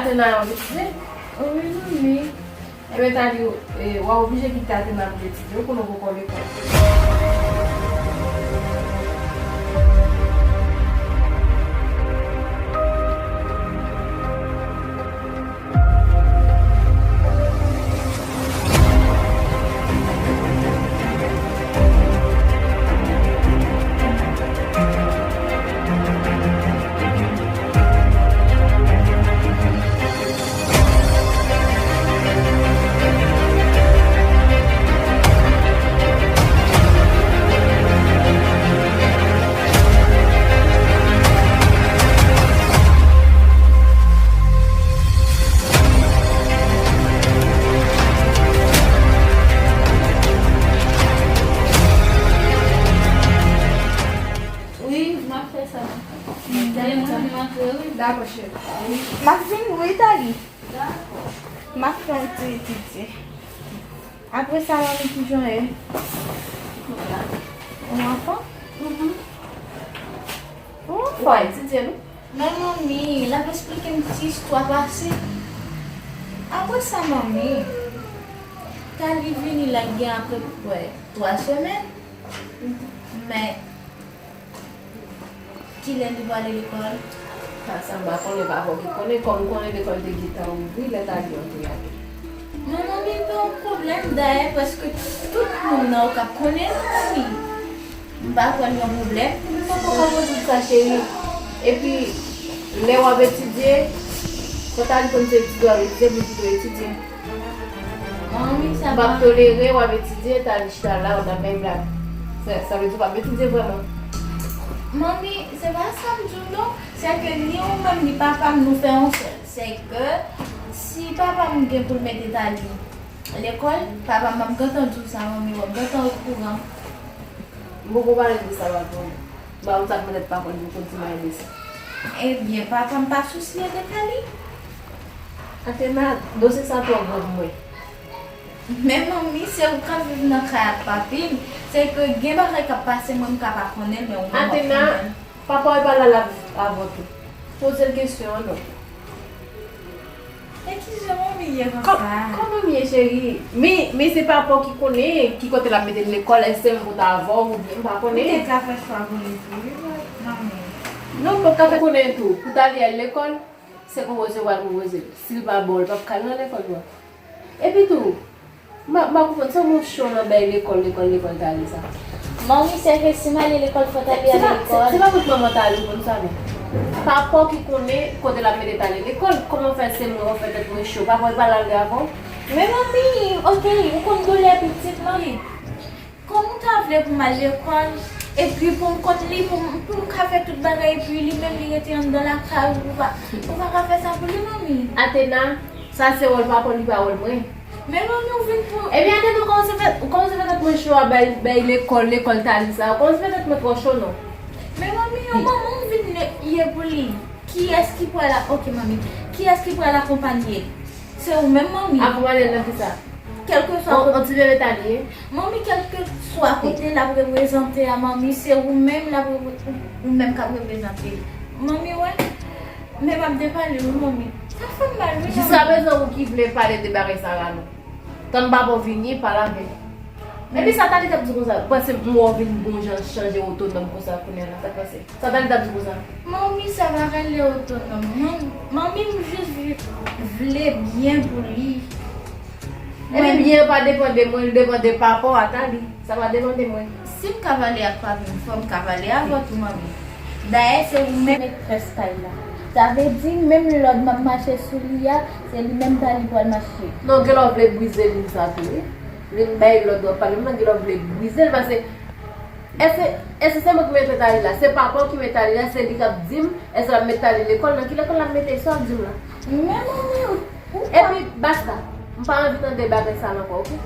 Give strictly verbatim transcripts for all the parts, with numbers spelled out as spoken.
Atena, w ap etidye? Wi, manmi. Ebyen, Tali, w ap oblije kite Atena pou l etidye, ou konnen w poko lekòl. Wi, m ap fè sa. Dakò, cheri. M ap vin wi, Tali. M ap fè yon ti etidye. Apre sa, manmi, kijan w ye? Ou anfòm? Ou anfòm? Ou pa etidye, non? Men manmi, l ap esplike m ti istwa pase. Apre sa, manmi, Tali vini la gen apeprè twa semèn. Men, kilè li prale lekòl? Sa, sa m pa konnen, papa w ki konnen. Kòm ou konnen lekòl te gentan ouvri lè Tali antre a tou. Non, manmi, pa yon pwoblèm. Dayè, prèske tout moun nan Okap konnen l, manmi. M pa kwè l gen pwoblèm. M poko ka konprann sa, cheri. Epi, lè w ap etidye, fò Tali konn se etidye w ap etidye, pou l pito etidye. Manmi, sa m p ap tolere w ap etidye, Tali chita la, w t ap bay blag. Sa, sa vle di w p ap etidye vrèman. Manmi, se pa sa m di w non. Se ke ni ou menm, ni papa m, nou fè yon sèl. Se ke si papa m gen pou l mete Tali lekòl, papa m ap gentan di w sa, manmi, w ap gentan okouran. M poko pale de sa, papa m. Ba ou sa k mèt pa konn, m konn ti mwen de sa. Ebyen, papa m pa sousye de Tali. Atena, dosye sa twò gran pou mwen. Men manmi, se ou k ap viv nan kay ak papi m. Se ke gen bagay k ap pase, mwen m ka pa konnen l, men ou menm w ap konnen l. Atena, papa w pa la, l ap viv avè w tou. Poze l kesyon an non. E kijan manmi ye konsa? Kòman m ye, cheri? Men, men se papa w ki konnen ki kote l ap mete l lekòl, èske se m pou ta avè w oubyen m pa konnen. Ou te ka fè chwa pou li tou, wi, manmi. Non, m p ap ka fè konnen tou. Pou Tali al lekòl, se konpoze w pral konpoze l. Si l pa bon, l p ap ka al nan lekòl, non. Epi tou, m pa, m pa konprann, se yon cho nan bay lekòl, lekòl, lekòl Tali sa. Manmi, se ke si m ale lekòl, fò Tali ale lekòl. Se pa, se, se pa tout manman Tali konn sa, non. Papa w ki konnen kote l ap mete Tali lekòl, kòman fè se mwen w ap fè tèt mwen cho? Papa w pa la avè w? Men manmi, oke, ou konn doulè pitit, manmi. Kòman w ta vle pou m al lekòl, epi pou m konn li, pou m, pou m ka fè tout bagay, epi li menm li rete anndan lakay, ou pa, ou pa ka fè sa pou li, manmi? Atena, sa se wòl papa w, li pa wòl mwen. Men manmi, ou vin pou... Ebyen, Atena, ou kòmanse fè, ou kòmanse fè tèt mwen cho a bay, bay lekòl, lekòl Tali sa. Ou kòmanse fè tèt mwen twò cho, non. Men manmi, yon manman ou vin ye pou li. Kiyès ki pral a-, oke, manmi. Kiyès ki pral akonpanye l? Se ou menm, manmi. Akonpanye l nan kisa? Kèlkeswa kote. On ti bebe Tali ye? Manmi, kèlkeswa kote l ap reprezante a, manmi, se ou menm l ap repre-, ou, ou menm k ap reprezante l. Manmi, wè. Men m ap depale wi, manmi. Sa fè m mal wi, manmi. Jiskaprezan ou ki vle pale de bagay sa la non. Tann papa w vini, pale avè l. Epi sa Tali t ap di konsa, ou panse m wè w vin bon jan chanje otonòm konsa kounye a la, sa k pase? Sa Tali t ap di konsa? Manmi, sa pa rele otonòm non. Manmi, m jis vle byen pou li. Epi byen pa depann de mwen, li depann de papa w a Tali. Sa pa depann de mwen. Si m ka pale ak papi m, fò m ka pale avè w tou, manmi. Dayè, se ou menm metrès kay la. Sa vle di, menm lòd m ap mache sou li a, se li menm Tali pral mache. Non, gen lè w vle brize liy sa tou, wi. Vin bay lòd w ap pale m nan, gen lè w vle brize l, paske èske, èske se mwen ki mete Tali la? Se papa w ki mete Tali la, se li k ap di m, èske l ap mete Tali lekòl, nan ki lekòl l ap mete l, sa w ap di m la? Men manmi, ou, ou pa... Epi, basta. M pa anvi tande bagay sa la ankò, oke?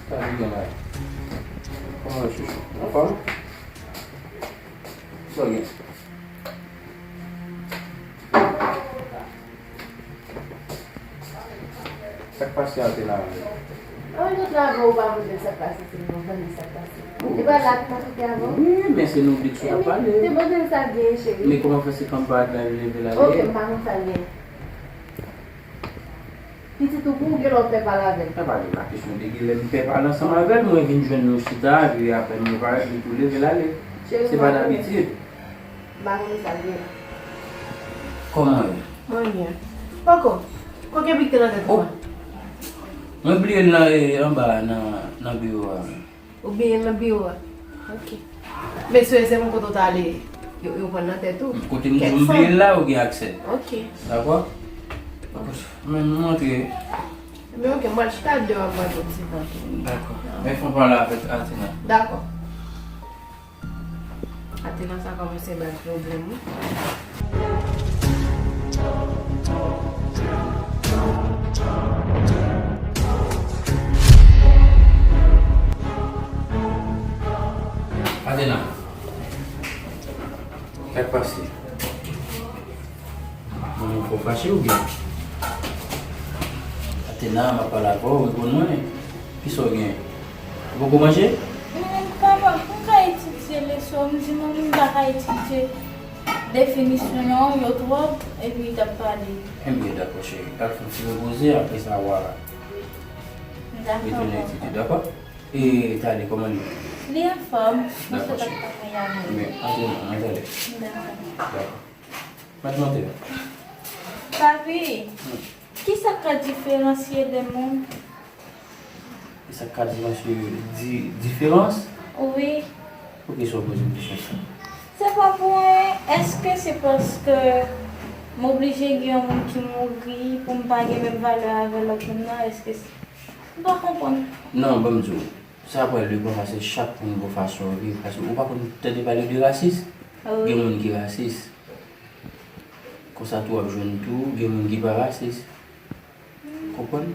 Sa ki gen la? Kòman w ye, chouchou? Anfòm? Sa w gen? Sa k pase a te la menm? An, lòt la, avan ou pa mande l sa k pase, se nou mande l sa k pase. E pa la ki pa kite avan? Wi, men se nou ki sou ap pale. Te mande l sa byen, cheri. Men kòman fè se kanmarad la leve l ale? Ok, m pa konn sa l gen. Pitit ou pou ou gen lè w pè pale avè l. Sa pa gen la kesyon de gen lè m pè pale ansanm avè l, mwen vin jwenn nou chita, epi apre mwen parèt, li tou leve l ale. Cheri, se pa dabitid. M pa konnen sa l gen. Kòman ye? Mwen byen. Poko, kote bik te nan tèt ou a? Mwen bliye l nan, e, anba a, nan, nan biwo a. Ou bliye l nan biwo a? Ok. Men si se yon kote w ta ale, yo, yo pran nan tèt ou. Kote m di w m bliye l la, ou gen aksè. Ok. Dakò? Men m antre. Men ok, m pral chita deyò, m pral pran ti van. Dakò. Men fò m pale avèk Athena. Dakò. Athena sa kòmanse bay pwoblèm, wi. Athena, sa k pase? Mwen, ou fò fache oubyen? Athena, m ap pale avè w, ou reponn mwen. Kisa w gen? Ou poko manje? Mm, papa, m ka etidye leson, m di manmi m pa ka etidye definisyon an, yo twòp, epi li t ap pale. Ebyen, dakò, cheri. Al fè yon ti repoze, apre sa, w a retounen etidye, dakò? E Thalie, kòman li ye? Li anfòm. Dakò, cheri. Men, antre non, mwen talè. Dakò. Dakò. Madanm Montero. Papi, kisa k ka diferansye de moun? Kisa k ka diferansye di, diferans? Wi. Poukisa w poze m kesyon sa? Se pa pou anyen. Èske se paske m oblije gen yon moun ki mouri pou m pa gen menm valè avè lòt moun nan? Èske se, m pa konprann. Non, ban m di w. Sa pral de konsa, se chak moun gon fason yo viv. Paske ou pa konn tande pale de rasis? Wi. Gen moun ki rasis. Konsa tou w ap jwenn tou, gen moun ki pa rasis. Konprann?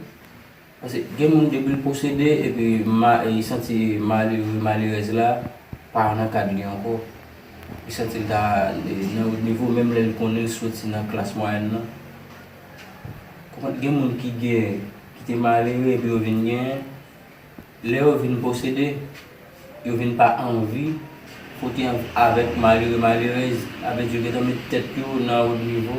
Paske gen moun depi l posede, epi ma, li santi malere, malerèz la pa nan kad li ankò. Li santi l ta, e, nan yon nivo, menm lè l konnen l soti nan klas mwayèn nan. Konprann? Gen moun ki gen, ki te malere, epi yo vin genyen. Lè yo vin posede, yo vin pa anvi fwote an-, avèk malere, malerèz, sa vle di yo gentan met tèt yo nan yon nivo.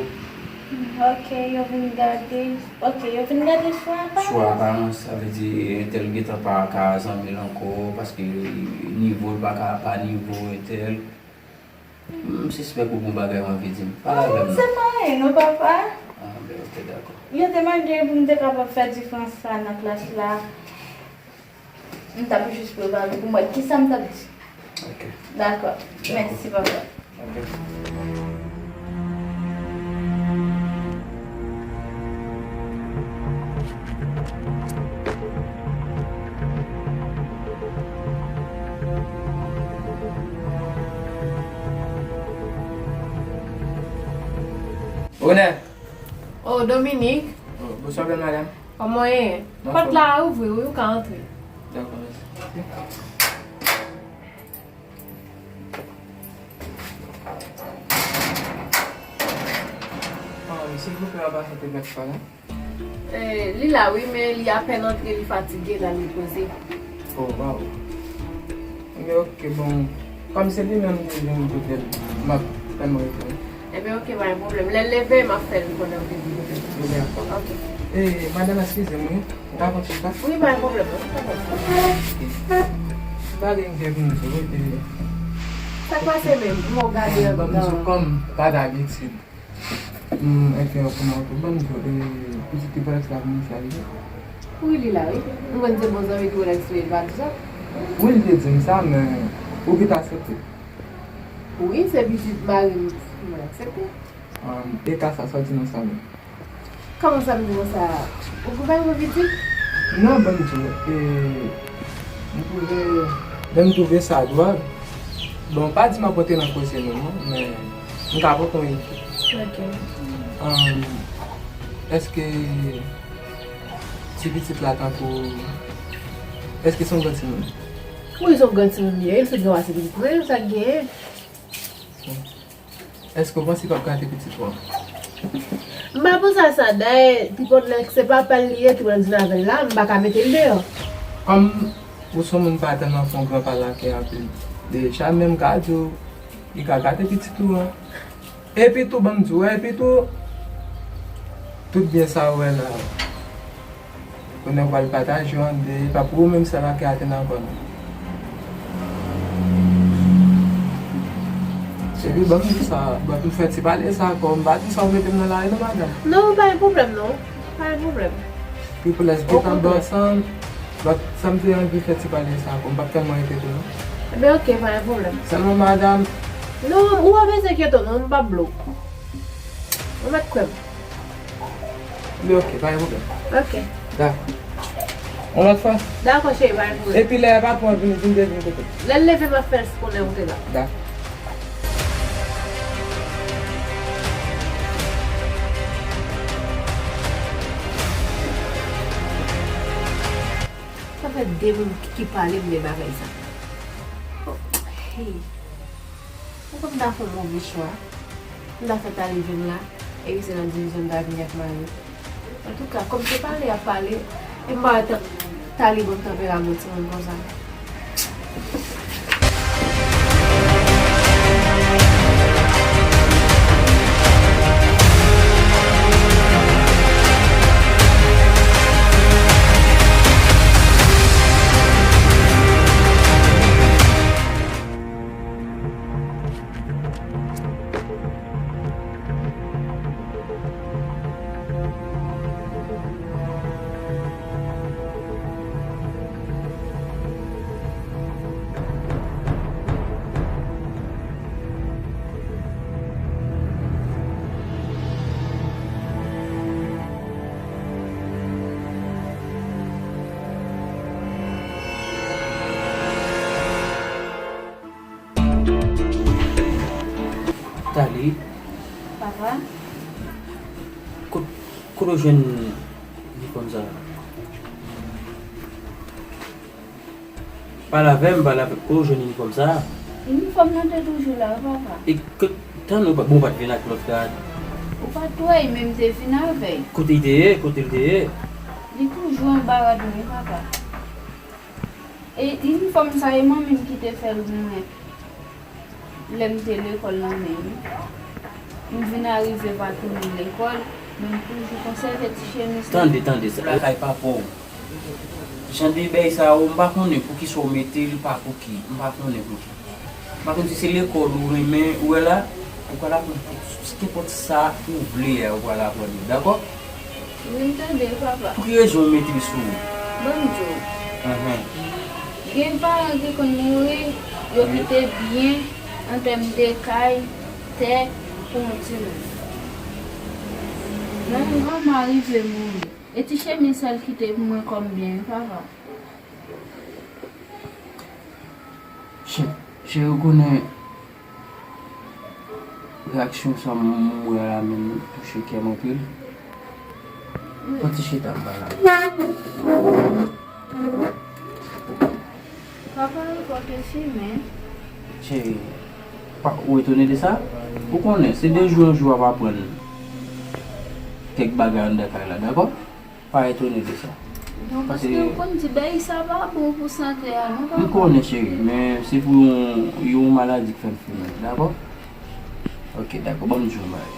Ok, yo vin gade, ok, yo vin gade sou aparans. Sou aparans, sa vle di entèl gentan pa ka zanmi l ankò, paske nivo l pa ka pa nivo entèl. M sispèk ou gon bagay ou anvi di m. Pale avè m non. Se pa anyen non, papa. Ah, ben, ok, dakò. Yo te mande pou m te kapab fè diferans sa nan klas la. M t ap jis prepare pou m wè kisa m t ap di. Ok. Dakò. Dakò. Mèsi, papa. Ok. Onè! Oh, Dominique. Oh, bonswa, bèl madanm. Kòman w ye? Pòt la ouvri, wi, ou ka antre. Dakò, mèsi. Ah, silvouplè, ou pa santi mèt pa la? Eh, li la wi, men li apèn antre, li fatige, l al repoze. Oh, waw. Enben, ok, bon, kòm se li menm ki vin kote l, m ap fè mwen reponn. Enben, ok, pa gen pwoblèm. Lè l leve, m ap fè l konnen ou te vin kote l. Enben, dakò. Ok. Eh, madanm, eskize m, wi. M ka pran chita? Wi, pa gen pwoblèm, non. Pa gen pwoblèm. M pa gen kè pou m di w, wi, eh. Sa k pase menm? M wè w gade anndan. Ban m di w kòm pa dabitid. Hmm, enben, kòman tou, ban m di w, eh, pitit ki Rolex la vin isit la, li la? Wi, li la, wi. M konn se bon zanmi ki Rolex li ye, li pa di sa. Wi, li te di m sa, men ou ki t aksepte? Wi, se pitit mari m, mwen aksepte. Um, e ka sa, sa w di nan sa menm? Kòman sa m di nan sa? Ou gon bagay pou pitit? Non, ban m di w, eh, m twouve, lè m twouve sa dwòl. Bon, pa di m ap rantre nan koze nou, non, men m ka pote yon ide. Ok. Um, èske ti pitit la tankou, èske se yon grann timoun? Wi, se yon grann timoun li ye. Li sot gen yon ase pitit vre, sa k genyen. Èske w panse l p ap gate pitit ou an? M pa panse a sa, dayè, Tripòt la se papa l li ye ki pral dine avè l la, m pa ka mete l deyò. Kòm ou se yon moun pa tèlman fè yon gran pale ak kè anpil, deja menm ka di w, li ka gate pitit ou an. Epi tou, ban m di w, epi tou, tout byen sa ou wè la, kounye a w pral pataje yo an de, e pa pou ou menm sèl a ki atè nan kò nou. Cheri, ban m di sa, ban m fè ti pale sa ankò, m pa di sa ou mete m nan lari non, madanm. Non, pa gen pwoblèm non, pa gen pwoblèm. People, let's get on board, son. But sa m te anvi fè ti pale sa ankò, m p ap tèlman repete non. Ebyen, oke, pa gen pwoblèm. Sèlman, madanm. Non, ou pa bezwen enkyete w non, m p ap blow. Ou mèt kwè m. Ebyen, oke, pa gen pwoblèm. Oke. Dakò. Yon lòt fwa? Dakò, cheri, pa gen pwoblèm. Epi lè patwon an vini, di m te vin kote l. Lè l leve, m ap fè l konnen ou te la. Dakò. Sa fè de moun ki pale m de bagay sa. Oh, hey. Ou konn m ta fè yon move chwa. M ta fè Tali vin la, epi se nan divizyon m ta vini ak mari. Antouka, kòm se pale y ap pale, e m pa wè tan Tali ban m tanperaman timoun konsa. Tali. Papa. Kot, kot ou jwenn inifòm sa a? Pale avè m, pale avè m. Kot ou jwenn inifòm sa a? Inifòm nan te toujou la, wi, papa. E ke, tann ou pa, bon, ou pa t vin ak lòt rad? Ou pa t wè l, men m te vin avè l. Kote l te ye? Kote l te ye? Li toujou anba rad mwen, wi, papa. E inifòm sa, e manmi m ki te fè l pou mwen. Lè m te lekòl nan men yo. M vin arive pa tounen lekòl, men m toujou konsève ti chemiz la. Tande, tande, sa lakay papa w. Jan de bèy sa yo, m pa konnen poukisa w mete l, pa pou ki. M pa konnen pou ki. M pa konn si se lekòl ou renmen, ou wè la, ou pral aprann tout, kenpòt sa ou vle a, ou pral aprann li, dakò? Vin tande, papa. Pou ki rezon w mete l sou ou? Ban m di w. Ahan. Gen paran ki konn mouri, yo kite byen an tèm de kay, tè, pou yon timoun. Men yon granma rive mouri. E ti chemiz sa l kite pou mwen kòm byen, wi, papa. Chè, chè, ou konnen reyaksyon sa m wè a la menm touche kè m anpil. Pran ti chita m ba la. Papa, ou pote fimen. Cheri, pa, ou etone de sa? Ou konnen, se de jou an jou w ap aprann kèk bagay anndan kay la, dakò? Pa etone de sa. Non, paske ou konn di bèy sa pa bon pou sante a, non, papa? M konnen, cheri, men se pou yon, yon maladi k fè m fimen, dakò? Ok, dakò, ban m di w yon bagay.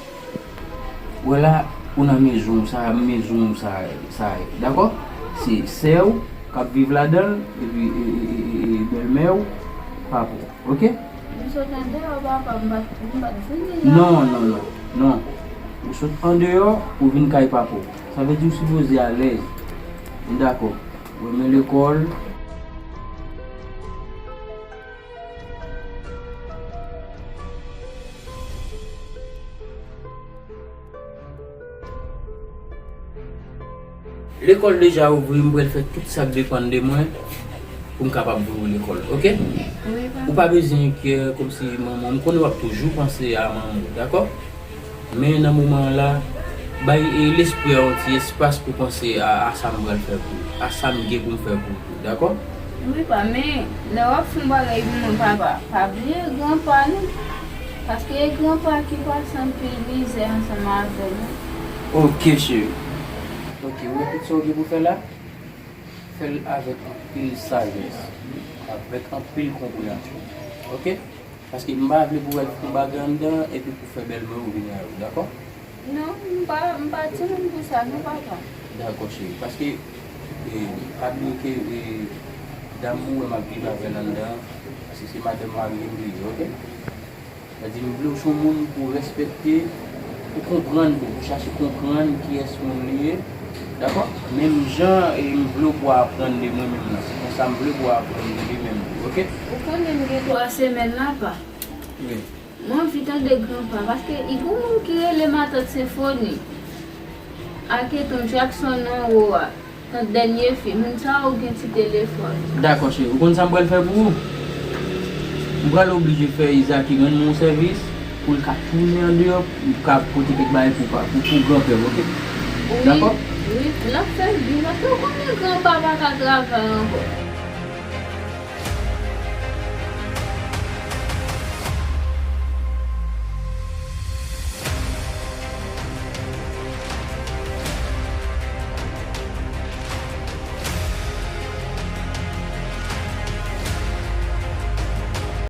Ou wè la, ou nan mezon w sa, mezon w sa, sa ye, dakò? Se sè w k ap viv ladan l, epi, e, e, e, e, e bèlmè w, papa w. Ok? M sot andeyò, papa, m pa t, m pa t vini la. Non, non, non, non. Ou sot andeyò, ou vin kay papa w. Sa vle di ou sipoze alèz. M dakò. Renmen lekòl. Lekòl deja ouvri, m pral fè tout sa k depann de mwen pou m kapab voye w lekòl, ok? Wi, papa. Ou pa bezwen enkyete kòmsi manman w, m konnen w ap toujou panse a manman w, dakò? Men nan moman an la, bay, e, lespri a yon ti espas pou panse a, a sa m pral fè pou ou, a sa m gen pou m fè pou ou, dakò? Wi, pa, men lè w ap fè yon bagay pou mwen, papa, pa bliye granpa nou. Paske e granpa ki pase anpil mizè ansanm avè nou. Ok, cheri. Ok, ou wè tout sa ou gen pou fè la? Fè l avèk anpil sajès, avèk anpil konpreyansyon. Ok? Paske m pa vle pou w al fè yon bagay anndan epi pou fè bèlmè w vini avè w, dakò? Non, m pa, m pa timoun pou sa, non, papa. Dakò, cheri. Paske, e, pa bliye ke, e, dam ou wè m ap viv avè l anndan, paske se madanm mari m li ye, ok? Sa di, m vle w se yon moun pou w respekte, pou konprann tou, pou chache konprann kiyès moun li ye. Dakò? Menm jan e m vle w pou w aprann de mwen menm nan. Se konsa m vle pou w aprann de li menm tou, ok? Ou konnen m gen twa semèn la, pa. Wi. Mwen anvi tande granpa, paske i gon moun ki rele matant Senfoni. Ak yon Jackson anwo a. Tant dènye fi, moun sa yo gen ti telefòn. Dakò, cheri. Ou konn sa m pral fè pou ou? M pral oblije fè Izaki rann mwen yon sèvis pou l ka tounen andeyò, pou l ka pote kèk bagay pou pa, pou, pou granpè m, ok? Wi, dakò? Wi, l ap fè l byen, paske ou konnen granpa pa ka travay ankò.